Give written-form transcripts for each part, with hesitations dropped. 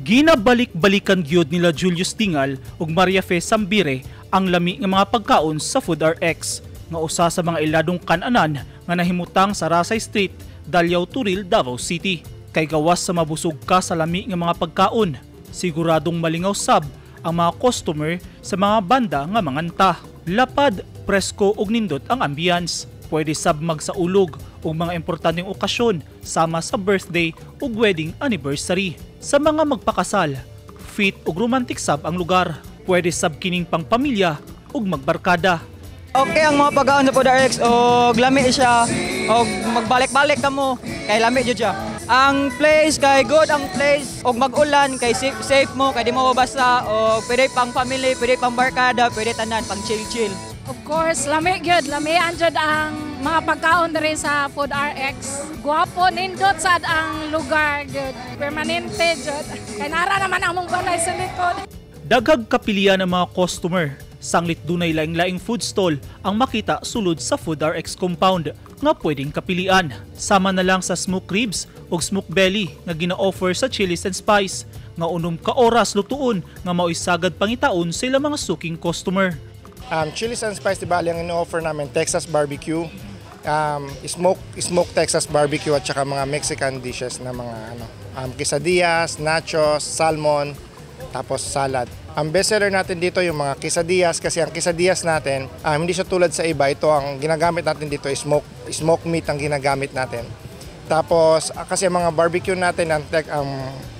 Ginabalik-balikan gyud nila Julius Tingal ug Maria Fe Sambire ang lami nga mga pagkaon sa Food RX nga usa sa mga iladong kananan nga nahimutang sa Rasay Street, Daliao, Toril, Davao City. Kay gawas sa mabusog ka sa lami nga mga pagkaon, siguradong malingaw sab ang mga customer sa mga banda nga manganta. Lapad, presko ug nindot ang ambience. Pwede sab magsaulog og mga importanteng okasyon sama sa birthday ug wedding anniversary. Sa mga magpakasal, fit ug romantic sab ang lugar. Pwede sab kining pangpamilya ug magbarkada. Okay ang mga pagkaon sa Food RX og lami siya og magbalik-balik ka mo kay lami jud siya. Ang place kay good ang place og mag-ulan kay safe, safe mo kay di mo mabasa og pwede pang family, pwede pang barkada, pwede tanan pang chill-chill. Of course, lami gyud, lami anjud ang mga pagkaon diri sa Food RX. Guwapo, nindot sad ang lugar gyud. Permanente jud. Kay nara naman among balay sa likod. Daghag kapilian ng mga customer. Sanglit dunay laing-laing food stall ang makita sulod sa Food RX compound nga pwedeng kapilian. Sama na lang sa smoked ribs ug smoked belly nga gina-offer sa Chilies and Spice nga 6 ka oras lutuon nga mao'y sagad pangitaon sa ilang mga suking customer. Chilies and Spice, di bali, ang ino-offer namin Texas barbecue, smoke Texas barbecue at saka mga Mexican dishes na mga ano, quesadillas, nachos, salmon, tapos salad. Ang bestseller natin dito yung mga quesadillas kasi ang quesadillas natin, hindi siya tulad sa iba. Ito ang ginagamit natin dito is smoke meat ang ginagamit natin. Tapos kasi ang mga barbecue natin, ang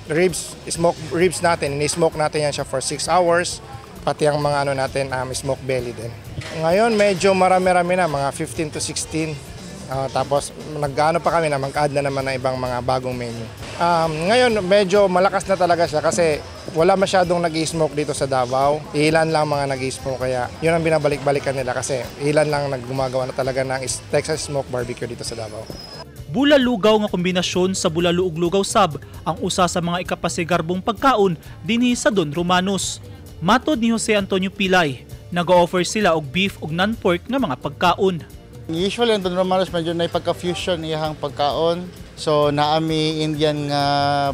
ribs, smoke ribs natin, ini-smoke natin yan siya for 6 hours, pati ang mga ano natin, smoke belly din. Ngayon medyo marami-rami na, mga 15 to 16. Tapos nag-ano pa kami na mag-add na naman ng ibang mga bagong menu. Ngayon medyo malakas na talaga siya kasi wala masyadong nag-smoke dito sa Davao. Ilan lang mga nag-smoke, kaya yun ang binabalik-balikan nila kasi ilan lang naggumagawa na talaga ng Texas smoke barbecue dito sa Davao. Bulalugaw nga kombinasyon sa bulalo ug lugaw sab ang usa sa mga ikapasigarbong pagkaon dinhi sa Don Romanos. Matod ni Jose Antonio Pilay, nag-offer sila og beef ug non-pork nga mga pagkaon. Usually ang Don Romanos medyo na pagka-fusion iyang pagkaon. So naami Indian nga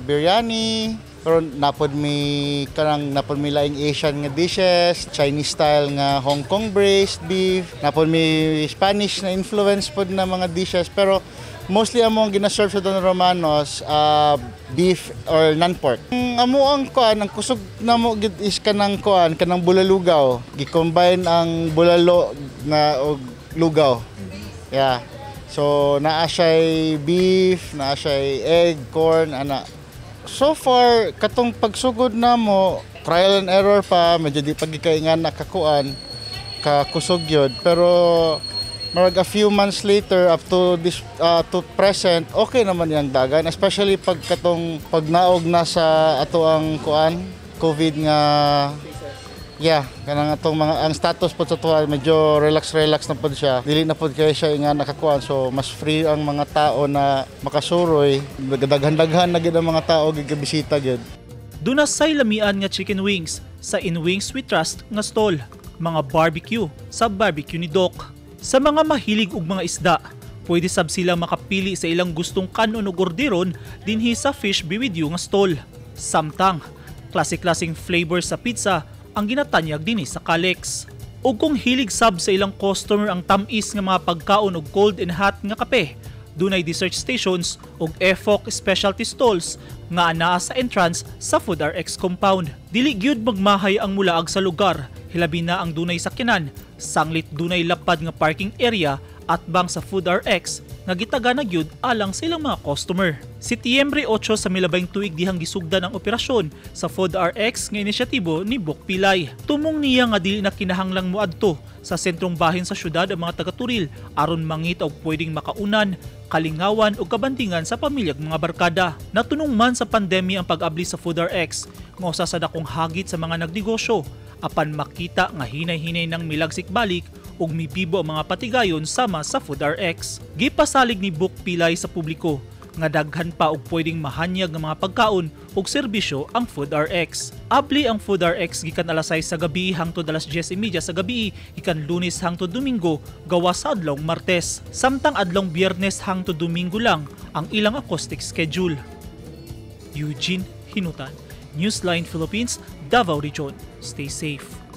biryani, pero napod mi kanang napod mi laing Asian nga dishes, Chinese style nga Hong Kong braised beef, napod mi Spanish na influence pod na mga dishes, pero mostly among gina-serve sa Don Romanos beef or non-pork. Ang amo ang kuan, ang kusog namo gid is kanang kuan, kanang bulalugaw. Gi-combine ang bulalo na og lugaw. Yeah. So naa siya'y beef, naa siya'y egg, corn, ana. So far katong pagsugod namo, trial and error pa, medyo di pa gikaingan nakakuan kakusog yun. Pero marag a few months later up to this to present, okay naman yung dagan, especially pag katong pagnaog na sa ato ang kuan COVID nga. Yeah, kanang atong mga ang status pod sa tuwa medyo relax relax na pod siya. Dili na pod kay siya nga nakakuan, so mas free ang mga tao na makasuroy. Daghan-daghan na gid ang mga tao gigabisita gid. Duna say lamian nga chicken wings sa In Wings We Trust nga stall, mga barbecue sa Barbecue ni Doc. Sa mga mahilig og mga isda, pwede sab sila makapili sa ilang gustong kanon ug orderon dinhi sa Fish Be With You nga stall. Samtang, klase-klaseng flavor sa pizza ang ginatanyag dinhi sa Kalex. Ug kung hilig sab sa ilang customer ang tam-is nga mga pagkaon og cold and hot nga kape, dunay dessert stations ug EFOC specialty stalls nga anaa sa entrance sa Food RX compound. Dili gyud magmahay ang mulaag sa lugar, hilabi na ang dunay sakyanan, sanglit dunay lapad nga parking area at bang sa Food RX nga gitaga na gyud alang sa ilang mga customer. Setyembre 8 sa milabayng tuig dihang gisugdan ang operasyon sa Food RX nga inisyatibo ni Bok Pilay. Tumong niya nga dili na kinahanglang moadto sa sentrong bahin sa syudad ang mga taga-Toril aron mangita og pwedeng makaunan, kalingawan o kabandingan sa pamilyag mga barkada. Natunong man sa pandemya ang pag-abli sa Food RX nga usa sa dakong hagit sa mga nagnegosyo, apan makita nga hinay-hinay nang milagsik balik ug mibibo ang mga patigayon sama sa Food RX. Gipasalig ni Bok Pilay sa publiko nga daghan pa og pwedeng mahanyag nga mga pagkaon ug serbisyo ang Food RX. Abli ang Food RX gikan alas 6 sa gabi hangtod alas 10:30 sa gabi gikan Lunes hangtod Domingo, gawas sa adlawng Martes. Samtang adlawng Biyernes hangtod Domingo lang ang ilang acoustic schedule. Eugene Hinutan, Newsline Philippines, Davao Region. Stay safe.